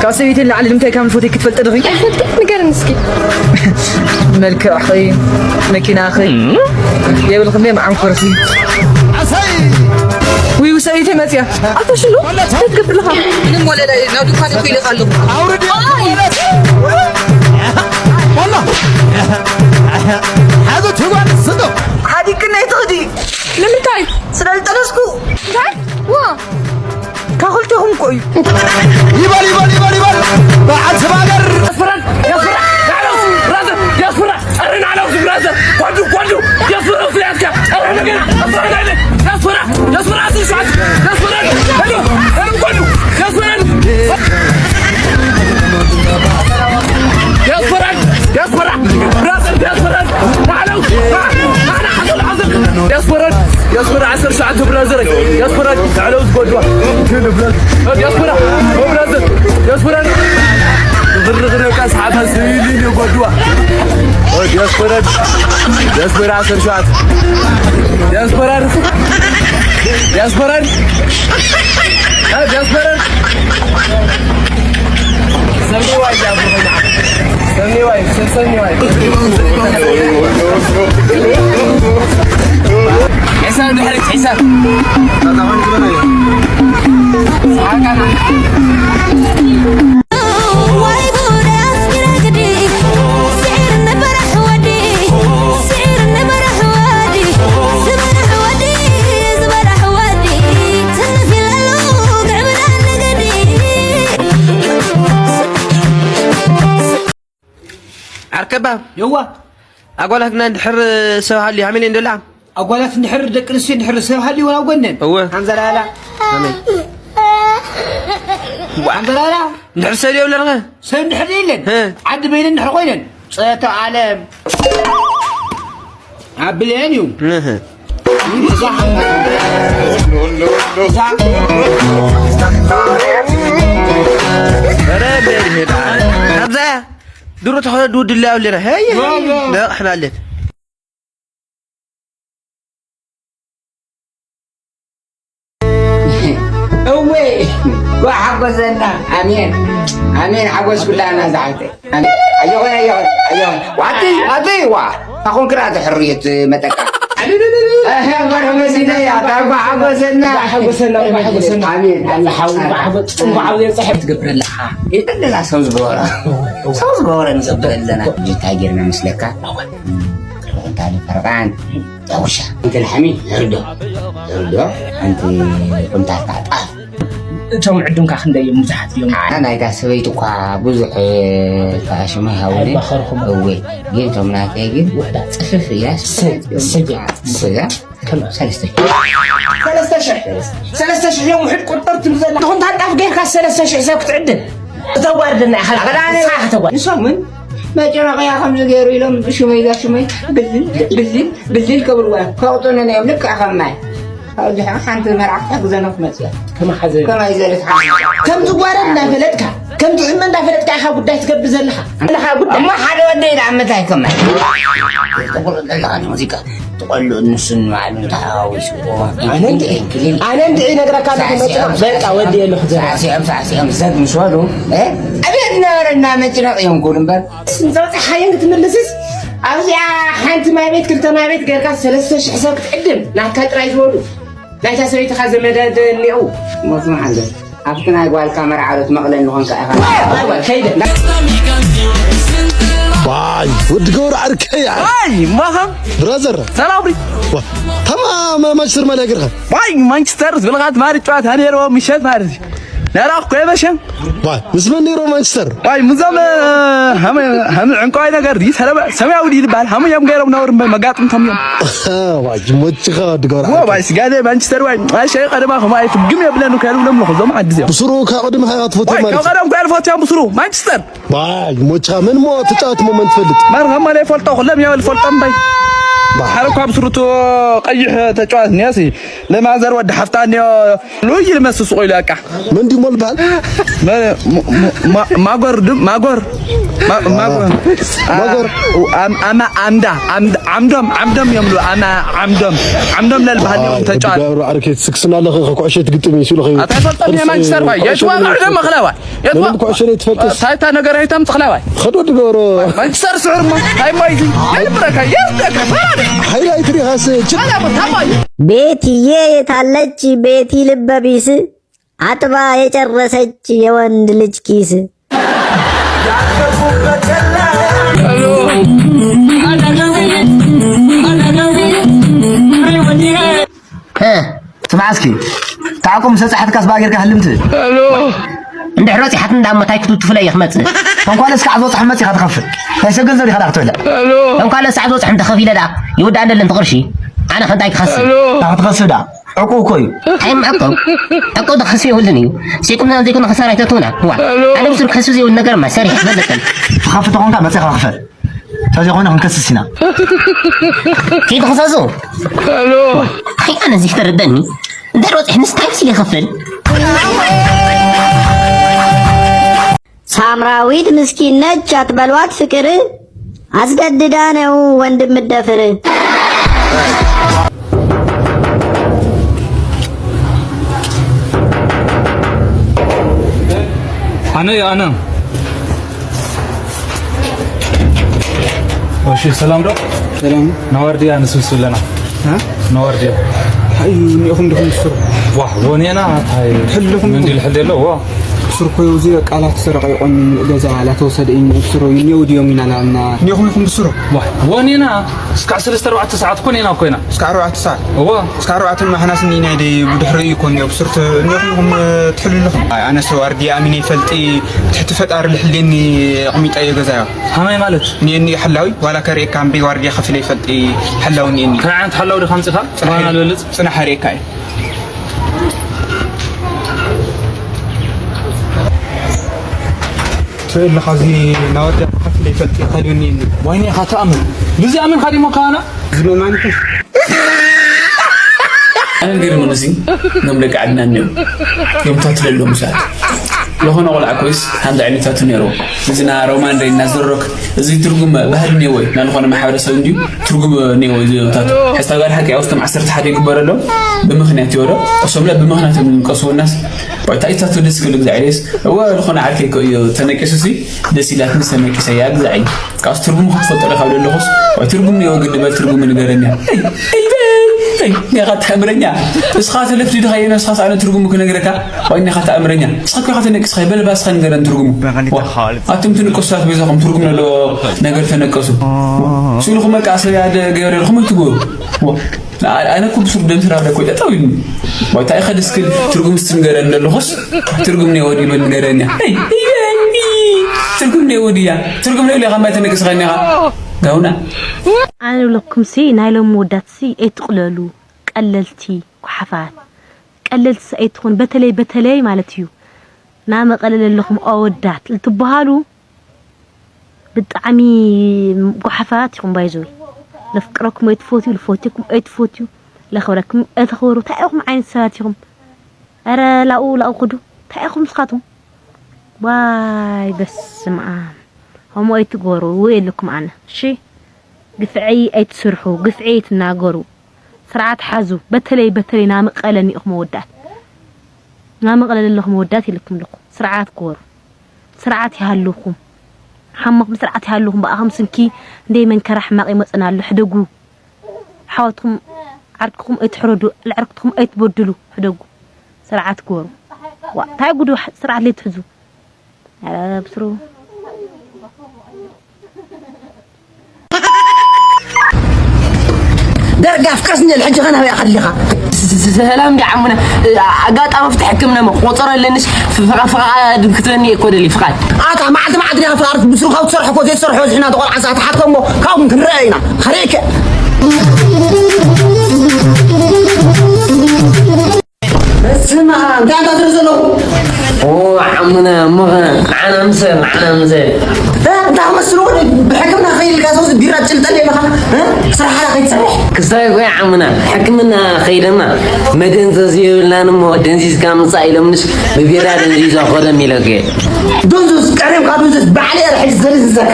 ካብ ሰበይተይ ንላዕሊ ንምንታይ ከም ዝፈትወኪ ትፈልጢ ዲኺ? ኣይፈልጥን፣ ንገርኒ እስኪ። መልክዕኺ፣ መኪናኺ፣ የብልክን ድየ መዓንኮርሲ? ኣሰይ! ውይ፣ ሰበይተይ መፅያ። ኣታ ሽሉ፣ እንታይ ትገብር ኣለኻ? ምንም ወለላ፣ ናብ ድኳን እኮ ኢለ ኣለኹ። ኣውርድ! ኣይ! ወላ! ሓዘ ትጓል ስቶ! ሓዲግክኒ ኣይትኽዲ። ንምንታይ? ስለ ዝጠነስኩ። እንታይ? ዋ! ካብ ክልቴኹም እኮ እዩ። ይበል፣ ይበል፣ ይበል፣ ይበል። በዓል ስብ ሃገር። ዲያስፖራ፣ ዲያስፖራ፣ ናዕላ ውስጥ ብራዘር፣ ዲያስፖራ፣ ጸሪ ናዕላ ውስጥ ብራዘር። ጓዱ፣ ጓዱ፣ ዲያስፖራ ውስጥ ያዝካ። ጸሪ ነገር፣ ዲያስፖራ፣ ዲያስፖራ፣ ዲያስፖራ፣ ዲያስፖራ፣ ሄሎ፣ ሄሎ፣ ጓዱ፣ ዲያስፖራ፣ ዲያስፖራ፣ ዲያስፖራ፣ ብራዘር፣ ዲያስፖራ፣ ናዕላ ውስጥ፣ ና፣ ና፣ ና፣ ሓዘል፣ ሓዘል። ዲያስፖራ፣ ዲያስፖራ ዓሰርተ ሸውዓተ ብራዘር፣ ዲያስፖራ፣ ናዕላ ውስጥ ጓዱ። ዲያስፖራ፣ ኦ ብራዘር፣ ዲያስፖራ፣ ግርግር በቃ ሰሓባ ስኢሊ ነው ጓድዋ። ኦ ዲያስፖራ፣ ዲያስፖራ ዓሰርተ ሸውዓተ፣ ዲያስፖራ፣ ዲያስፖራ፣ አ፣ ዲያስፖራ። ሰሚዋ እያ፣ ሰሚዋ፣ ሰሚዋ። ሒሳብ ድሕሪት፣ ሒሳብ። ዓርከባ የዋ። ኣጓላትና እንድሕር ሰብ ሃልዩ ሃመን እንደላ። ኣጓላት እንድሕር ደቂ ኣንስትዮ እንድሕር ሰብ ሃልዩ ኣብ ጎነን። እወ። ኣንዘላላ። ኣመን። ኣንዘላላ። እንድሕር ሰብ የብለንኸ? ሰብ እንድሕር የለን። እ። ዓዲ በይነን እንድሕር ኮይነን። ጸቶ ዓለም። ኣብልየን እዩ። እህ። ኧረ በል ሄዳ። ካብዛ ድሮ ተኸዱ ድላዩ ኣለና። ሄይ፣ ሄይ፣ ሄይ። ነቕሕና ኣለን። እወ፣ ጓ ሓጎሰና። ኣሜን፣ ኣሜን። ሓጎስ ኩላና ዝሓተ። ኣሜን። ኣየኾነ፣ ኣየኾነ፣ ኣየኾነ። ዋቲ፣ ዋቲ፣ ዋ። ኣኹን ክራ ተሕርየት መጠቃ። እህ፣ ጓ ሓጎሰና፣ ያ፣ ጓ ሓጎሰና። ጓ ሓጎሰና፣ ጓ ሓጎሰና። ኣሜን፣ ኣሜን። ሓው፣ ጓ ሓጎስ፣ ጓ ሓጎስ፣ ጽሕፍ ትገብር ኣለኻ። ይጠለላ ሰው ዝገበረ። ሰው ዝገበረ ንዘበለ ኣለና። እንታይ ጌርና መስለካ? ቁንታል ፈርቓን፣ ዳጉሻ። እንተ ላሕሚ፣ ህርዶ። ህርዶ፣ ሓንቲ ቁንታል ከዓ ጣፍ። እቶም ዕዱምካ ክንደይ እዮም? ብዙሓት እዮም። ኣነ ናይታ ሰበይቲ እኳ ብዙሕ፣ እ፣ ከዓ ሽመ ሃውኒ። ኣይባኸርኹም። እወ፣ ግን እቶም ናተይ ግን ውሕዳት። ጽፍፍ እያ። ሰ-፣ ሰ-፣ ስጋ። ከም ሰለስተ ሽሕ። ሰለስተ ሽሕ። ሰለስተ ሽሕ እዮም ውሕድ ቁጥር ትብል ዘላ። ትኹን ታንጣፍ ጌርካ ሰለስተ ሽሕ ሰብ ክትዕድል። እተዋርደና ኢኻ። ኣኸዳኒ። ንስኻ ከተዋርድ። ንሶም እውን መጨረቕያ ከምዚ ገይሩ ኢሎም ሽመይ እዛ ሽመይ ብልል፣ ብልል፣ ብልል ከብልዋ። ከቕጥኑና እዮም ልክዕ ከም ማይ። ኣብዚ ሓንቲ መርዓ ክትሕግዘና ክትመጽእ እያ። ከመይ ሓዘ-? ከመይ ዘለት ሓንቲ። ከም ዝዋረድ እናፈለጥካ፣ ከም ዝዕመ እናፈለጥካ ኢኻ ጉዳይ ትገብር ዘለኻ። ኣለኻ ጉዳይ። እሞ ሓደ ወደይ ደኣ ምንታይ ከማይ? ትቑልዑ ዘለኻ ንሙዚቃ ትቖልዑ ንሱ ንባዕሉ እንተሓዋዊስዎ። ኣነ እንድዒ፣ ክሊል ኣነ እንድዒ ነግረካ ኣለኹ፣ ሳዕሲዖም፣ መጭረቕ በቃ ወዲ የለኹ ዘራ። ሳዕሲዖም፣ ሳዕሲዖም ዘግ ምስ በሉ፣ እ? ኣቤት ነበረና መጭረቕ እዮም ክብሉ እምበር። ንፀብፂ ሓየን ክትምልስስ፣ ኣብዚኣ ሓንቲ ማይ ቤት፣ ክልተ ማይ ቤት ጌርካ ሰለስተ ሽሕ ሰብ ክትዕድም፣ ናትካ ጥራይ ዝበሉ። ናይታ ሰበይትኻ ዘመደ እኒአው። ሞት መዓልቲ። ኣብቲ ናይ ጓልካ መርዓ ዶ ትመቕለኒ ኾንካ ኢኻ? ዋይ፣ ዋይ፣ ከይደ። ዋይ፣ ወዲ ገብሩ ዓርከይ፣ ኣይ። ዋይ፣ ማኻ። ብራዘር። ሰላም ሪ። ዋ፣ ታማ ማ-፣ ማንቸስተር ማልያ ገርካ። ዋይ፣ ማንቸስተር ዝብልኻ ትማሊ ጨዋታ ነይርዎ ምሸት ማለት እዩ። ነራ እኮ የመሸ። ዋይ፣ ምስ መን ነይርዎ ማንቸስተር? ዋይ፣ ምዞም፣ እ፣ ሃመ-፣ ሃመ-፣ ዕንቋይ ነገር ድዩ? ሰለማ-፣ ሰማያዊ ድዩ ዝበሃል? ሃመ እዮም ገይሮም ነውር እምበር መጋጥምቶም እዮም። ዋይ፣ ሞችኻ ወዲ ገብሩ ዋ፣ ዓርከይ። ዋይ፣ ስጋደ ማንቸስተር ዋይ። ኣይ፣ ሸይ ቀደማ ኸማ ኣይፍግም የብለን እኮ ያሉ ብሎም ለኹ፣ ዞም ዓዲ እዚኦም። ብስሩ ካብ ቅድሚ ሃያ ትፈትዎም ዋይ፣ ማለት ካብ እዩ። ቀደም እኮ ያልፈትዮም ብስሩ፣ ማንቸስተር። ዋይ፣ ሞችኻ መን ሞ ተጫወት ሞ መን ትፈልጥ? መርሃም ማለት ይፈልጦ፣ ኩሎም ያው ይፈልጦ እምበይ። ሓደ እኳ ብስሩቱ ቀይሕ ተጫዋት እኒኦ ሲ ለማዘር ወዲ ሓፍታ እኒኦ ሉይ ልመስስ ቆይሉ በቃ። መን ድዩ ሞል በሃል? መ- ሞ- ሞ- ማ- ማጎር ድም ማጎር ማ- ማጎር ማጎር። ኣም- ኣማ ኣምዳ ኣምድ- ዓምዶም ዓምዶም እዮም ሉ ኣማ ዓምዶም ዓምዶም ለልበሃል እዮም ተጫዋት። ገብሩ ዓርከይ ትስክስና ኣለኸ ኩዕሾ ትግጥም እዩ ሲሉ ኸዩ ኣታ ፈልጠም የማንቸስተር ባይ የሽዋ ቃዕዶ መኽለዋ የትዋ ምንም ኩዕሾ ዘይትፈልጥስ። ታይታ ነገር ኣይታም ትኽለዋይ። ኸዶ ድገብሮ። ማንቸስተር ስዑር ሞ ታይ ሞ ይዚ የልብረካ የልብረካ ፈራደ። ሃይላይት ሪኻስ ችላ ታማይ። ቤትዬ የታለች ቤቲ ልበቢስ አጥባ የጨረሰች የወንድ ልጅ ኪስ። እ፣ ስማዕ እስኪ፣ ታዕቁም ሰጻሕትካስ ብኣ ጌርካ ህልምቲ። እንድሕር በጺሓት እንዳ እሞ ታይ ክትውትፍለ እየ ክመጽእ። እንኳን እስካዕ ዝበጽሖም መጺኻ ትኸፍል። ናይ ሰብ ገንዘብ ኢኻ ዳ ክትበልዕ። እንኳን እስካዕ ዝበጽሖም ተኸፊለ ዳ ይውዳእ እንደለን ትቕርሺ። ኣነ ከንታይ ክኸስብ። ዳ ክትኸስብ ዳ። ዕቁብ እኮ እዩ። ኣይ፣ ዕቁብ። ዕቁብ ክኸስብ የብሉን እዩ። ሲቁምና ዘይኮነ ክሳራ ኣይተትውና። ዋ። ኣነ ብስሩ ክኸስብ ዘይብሉ ነገርማ ሰሪሕ በለቀን። ትኸፍል ተኾንካ መጺኻ ክፈል። ተዘይኮይኑ ክንከስስ ኢና። ከይትኽሰሱ። ኣይ፣ ኣነ እዚ ተረደኒ። እንድሕር ወፂሕ ንስ እንታይ ምስል ይኸፍል? ሳምራዊት ምስኪን ነች አትበሏት ፍቅር፣ አስገድዳ ነው ወንድም ምደፍር። ኣነ ኣነ እሺ፣ ሰላም ዶ? ሰላም። ናዋርድያ ንስብስብ ኣለና። እ? ናዋርድያ። ኣይ፣ እኒኦኹም ዲኹም ብስሩ? ዋህ፣ ወኔና፣ ኣይ፣ ሕልኹም ምንዲ ዲኹም? ልሕል የለ፣ ዋ። ብስሩ እኮ እዚ ቃላት ሰረቀ ይቆም ገዛ ላተወሰደ እዩ ብስሩ፣ እኒኦ ድዮም ኢና ላልና። እኒኦኹም ዲኹም ብስሩ? ዋህ፣ ወኔና፣ እስካዕ ሰለስተ ኣርባዕተ ሰዓት እኮ ኔና እኮ ኢና። እስካዕ ኣርባዕተ ሰዓት? እዋ። እስካዕ ኣርባዕተ ማሕናስ እኒና ደ ብድሕሪ እዩ እኮ እኒኦ ብስሩ ት-፣ እኒኦኹም ዲኹም ትሕልልኹም? ኣይ፣ ኣነስ ዋርድያ ኣሚነ ይፈልጢ፣ ትሕቲ ፈጣሪ ልሕሌኒ ኣቕሚጠዮ ገዛዮ። ከመይ ማለት? እኒኤኒ ሓላዊ፣ ዋላ ከርእየካ እምበይ ዋርድያ ከፊለ ይፈልጢ ሓላዊ እኒኤኒ። ከመይ ዓይነት ሓላዊ ዲኻ ኣምጺኻ? ጽባና ልበልጽ? ጽናሕ ኣርእየካ እየ። ትርኢ ኣለኻ፣ እዚ ናወድያ ከፊለ ይፈልጢ ሓላዊ እኒኤኒ። ዋይኔ ኢኻ ትኣምን? ብዚ ኣሚንካ ዲሞ ካህና? ዝመማንኩ። ኣነ ገርሙን እዚ ኖም ደቂ ዓድና እኒኦም ዮም ታትለሎም ሰዓት ዝኾነ ቆልዓ ኮይስ ሓንቲ ዓይነታቱ ነይሩ። እዚ ና ሮማን ሬና ዝሮክ እዚ ትርጉም ባህል እኒዎ እዩ። ናልኾነ ማሕበረሰብ እንዲዩ ትርጉም እኒዎ እዩ። ዮምታቱ ሕስታ ጋር ሓቂ ኣውስቶም ዓሰርተ ሓደ ይግበረሎም ብምኽንያት ይወዶ እሶምለ ብምኽንያት እዮም ዝንቀስዎ እናስ ወይ ታይታቱ ደስ ክብል ግዛዕ ደስ እወ ዝኾነ ዓርከይ እኮ እዩ ተነቂሱ ሲ ደስ ኢላትኒ ተነቂሰ እያ ግዛዕ እዩ። ካብዚ ትርጉሙ ክትፈልጦ ዶ ካብ ዘለኹስ? ወይ ትርጉም እኒኦ ግዲ በል ትርጉሙ ንገረኛ። እይ፣ እይ፣ እይ፣ እይ፣ ኒኻ ተኣምረኛ። እስኻ ተለፍቲ ድኻ የነ እስኻ ሰኣነ ትርጉሙ ክነግረካ? ወይ ኒኻ ተኣምረኛ። እስኻ እኮ ኢኻ ተነቂስኻ በል ባስኻ ንገረን ትርጉሙ። ዋ፣ ኣቱም ትንቅሱታት በይዛኹም ትርጉም ነሎ ነገር ተነቀሱ። ስኢልኹም በቃ ሰብ ያደ ገበረ ኢልኹም ኣይትግበሩ። ዋ፣ ኣነ እኮ ብሱር ደም ስራ ደኮ ጠጠው ኢሉ። ወይ ታይ ኸድስክል ትርጉም ስትንገረን ዘለኹስ ትርጉም ነይ ወዲ በል ንገረኛ። እይ፣ እይ፣ እይ፣ ትርጉም ነይ ወዲያ። ትርጉም ነይ ወዲያ ከማይ ተነቅስኸኒ ኢኻ። ጋውና። ኣነ ብለኩምሲ ናይ ሎሚ ወዳትሲ ኣይትቕለሉ። ቀለልቲ ጓሓፋት። ቀለልቲ ኣይትኹን። በተለይ፣ በተለይ ማለት እዩ። ናመቐለለለኹም ኣወዳት ልትበሃሉ ብጣዕሚ ጓሓፋት ኢኹም። ባይዘወይ ለፍቅረኩም ኣይትፈትዩ፣ ልፈትየኩም ኣይትፈትዩ፣ ለኽብረኩም ኣይተኽብሩ። እንታይ ኢኹም ዓይነት ሰባት ኢኹም? ኧረ ላኡ ላኡ ክዱ እንታይ ኢኹም ንስኻትኩም? ዋይ በስመ ኣብ። ከምኡ ኣይትግበሩ የለኩም ኣነ። እሺ ግፍዒ ኣይትስርሑ፣ ግፍዒ ኣይትናገሩ። ስርዓት ሓዙ። በተለይ በተለይ ናመቐለን ኢኹም ኣወዳት። ናመቐለን ኣለኹም ኣወዳት ኢልኩም ኣለኹ። ስርዓት ግበሩ። ስርዓት ይሃልውኩም። ሓሞኹም ስርዓት ይሃልውኩም። ብኣኹም ስንኪ እንደይ መንከራ ሕማቕ ይመጽና ኣሎ። ሕደጉ። ኣሕዋትኩም ዓርክኹም ኣይትሕረዱ፣ ልዕርክትኹም ኣይትበድሉ። ሕደጉ። ስርዓት ግበሩ። ዋ፣ እንታይ ጉዱ ስርዓት ለይትሕዙ። ኧረ ብስሩ። ደርጋ ፍቀስኒ ሕጂ ኸ ናበይ ኢኻ ደሊኻ? ሰላም ዲ ዓሙና፣ ኣጋጣሚ ፍትሕ ሕክምና ሞ ቆጸሮ ኣለንሽ፣ ፍቓ-፣ ፍቓድ ክትበኒ እኮ ደሊ ፍቓድ። ኣታ መዓልቲ መዓልቲ ዲኻ ፍቓድ ብስሩ ካብ ትሰርሖ እኮ ዘይትሰርሖ ዝሕና ተቆልዓ ሰዓት ሓትከሞ ካብም ክንረአ ኢና። ኸረይከ። በስመ ኣብ፣ እንታይ ኣንታ ትርኢ ዘለኹ? ኦ፣ ዓሙና፣ እሞ ኸ፣ ንዓና ምሰል፣ ንዓና ምሰል። እንታይ ክመስሉ ብሕክምና ከይልካ ሰው ቢራ ትጭልጠል የለኻ። ስራሕና ከይትሰርሕ ክስታይ። ጎይ ዓምና ሕክምና ከይደማ መደንዘዝ የብልናን እሞ ደንዚዝካ ምጻእ ኢሎምንስ ብቢራ ደንዚዞ ኮደም ኢለገ። ዶንዞዝ ቀሪብካ ዶንዞዝ ባዕለ የርሕጅ ዘርዝዘካ።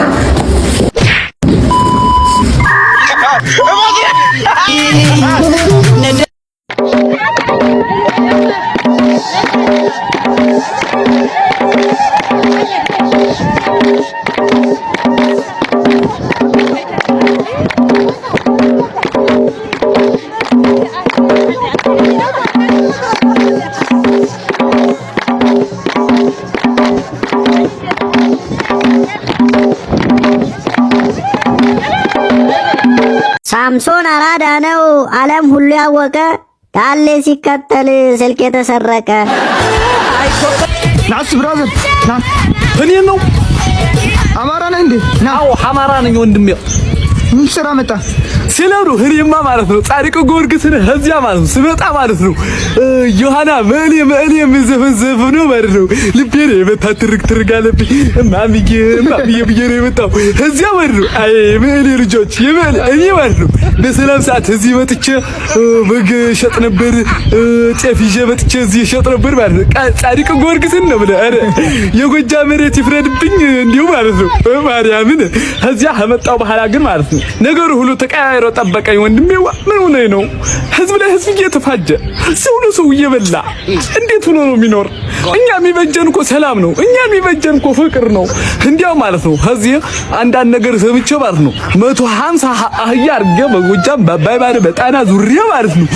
ሳምሶን አራዳ ነው፣ ዓለም ሁሉ ያወቀ። ዳሌ ሲከተል ስልክ የተሰረቀ። ናስ ብራዘር ና እኔ ነው አማራ ነህ እንዴ? ና አዎ አማራ ነኝ ወንድሜ። ምን ስራ መጣ? ስለሩ እኔማ ማለት ነው ጻድቅ ጊዮርጊስን ከዚያ ማለት ነው ስመጣ ማለት ነው ዮሐና መእኔ መእኔ የምዘፈን ዘፈኑ ማለት ነው። ልቤ ነው የመታ ትርግ ትርግ አለብኝ። እማምዬ እማምዬ ብዬ ነው የመጣው። ከዚያ ማለት ነው አይ መእኔ ልጆች የመእኔ እኔ ማለት ነው በሰላም ሰዓት እዚህ መጥቼ በግ ሸጥ ነበር፣ ጤፍ ይዤ መጥቼ እዚህ ሸጥ ነበር ማለት ነው። ጻድቅ ጊዮርጊስን ነው ብለህ ኧረ የጎጃም መሬት ይፍረድብኝ እንዲሁ ማለት ነው። ማርያምን ከዚያ ከመጣው በኋላ ግን ማለት ነው ነገሩ ሁሉ ተቀያይሮ ጠበቀኝ። ወንድሜዋ ምን ሆነኝ ነው? ህዝብ ላይ ህዝብ እየተፋጀ ሰው ለሰው እየበላ እንዴት ሆኖ ነው የሚኖር? እኛ የሚበጀን እኮ ሰላም ነው። እኛ የሚበጀን እኮ ፍቅር ነው። እንዲያው ማለት ነው ከዚህ አንዳንድ ነገር ሰምቼ ማለት ነው መቶ ሀምሳ አህያ አድርጌ በጎጃም በአባይ ባዶ በጣና ዙሪያ ማለት ነው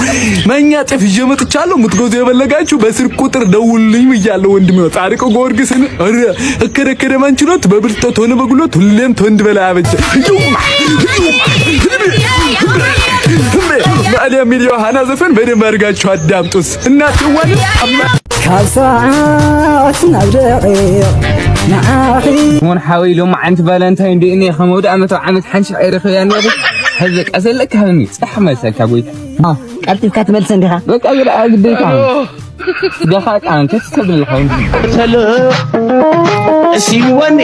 መኛ ጤፍ ይዤ መጥቻለሁ። የምትገዙ የፈለጋችሁ በስልክ ቁጥር ደውሉልኝ ብያለሁ። ወንድሜ ጻድቅ ጊዮርጊስን እከደከደ ማንችሎት በብልጦት ሆነ በጉልበት ሁሌም ተወንድ በላይ አበጀ። መእኔ የሚል ዮሐና ዘፈን በደንብ አድርጋችሁ አዳምጡስ እናትዋን አማ ካብ ሰዓት ናብ ደቂቕ ንዓኺ ሞን ሓወይ ሎም ዓንቲ ቫለንታይን ዴይ እኔ ከመውዳ ዓመት ዓመት ሓንሽ ኣይረኸብያ ነሩ። ሕዚ ቀሰለካ ሃብኒ ጽሕ መልሰካ ጎይታ። ቀልጢፍካ ትመልሰ እንዲኻ። በቃ ግዳ ግዴታ ደኻ ቃን ተስተብልኻ እሺ ወኒ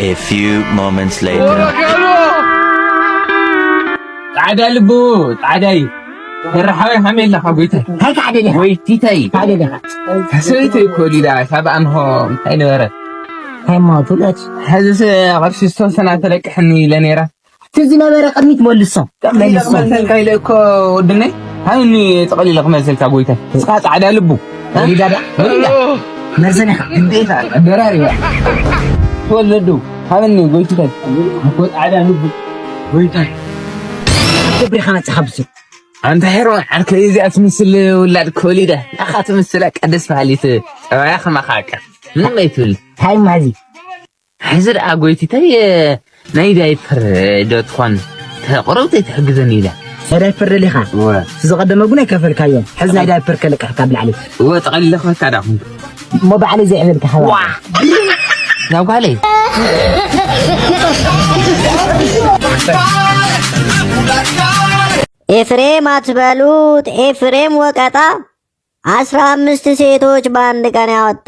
A few moments later. ጻዕዳ ልቡ ጻዕዳይ ደርሓዊ ሃሜ ኣለኻ ጎይታይ እንታይ ሓደ ዲኻ? ወይ ቲታይ ሓደ ዲኻ? ሰበይቲ እኮ ዲዳ ካብ ኣምሆ እንታይ ነበረ ሃይማኖት ውለት ሕዚ ቅርሺ ዝተወሰና ተለቅሕኒ ኢለ ነይራ እቲ ዝነበረ ቅድሚት መልሶ መልሶ መልሰልካ ኢለ እኮ ወድነይ ሃብኒ ጠቕሊለ ክመልሰልካ ጎይታይ እስኻ ጻዕዳ ልቡ ወሊዳ ዳ ወሊዳ መርዘን ኢኻ ግዴታ ደራሪባ ወለዱ ሃብኒ ጎይትታይ ኣኮ ጻዕዳ ልቡ ጎይታይ ክብሪ ከመጽኻ ብሱ ኣንታ ሄሮን ዓርከይ እዚኣ ትምስል ውላድ ኮሊደ ኣኻ ትምስል ቀደስ በሃሊት ጠባያ ከማኻ ኣቀ ምንም ኣይትብል ታይም ማዚ ሕዚ ደኣ ጎይቲተይ ናይ ዳይፐር ዶ ትኾን ተቕረብተይ ትሕግዘኒ ኢለ ናይ ዳይፐር ደሊኻ ዝቐደመ እውን ኣይከፈልካዮ ሕዚ ናይ ዳይፐር ከለቅሕካ ብላዕሊ እወ ጠቐሊለ ክበካ ዳ ኩንኩ እሞ ባዕለይ ዘይዕበልካ ሓባ ናብ ጓለይ ኤፍሬም አትበሉት፣ ኤፍሬም ወቀጣ አስራ አምስት ሴቶች በአንድ ቀን ያወጣ።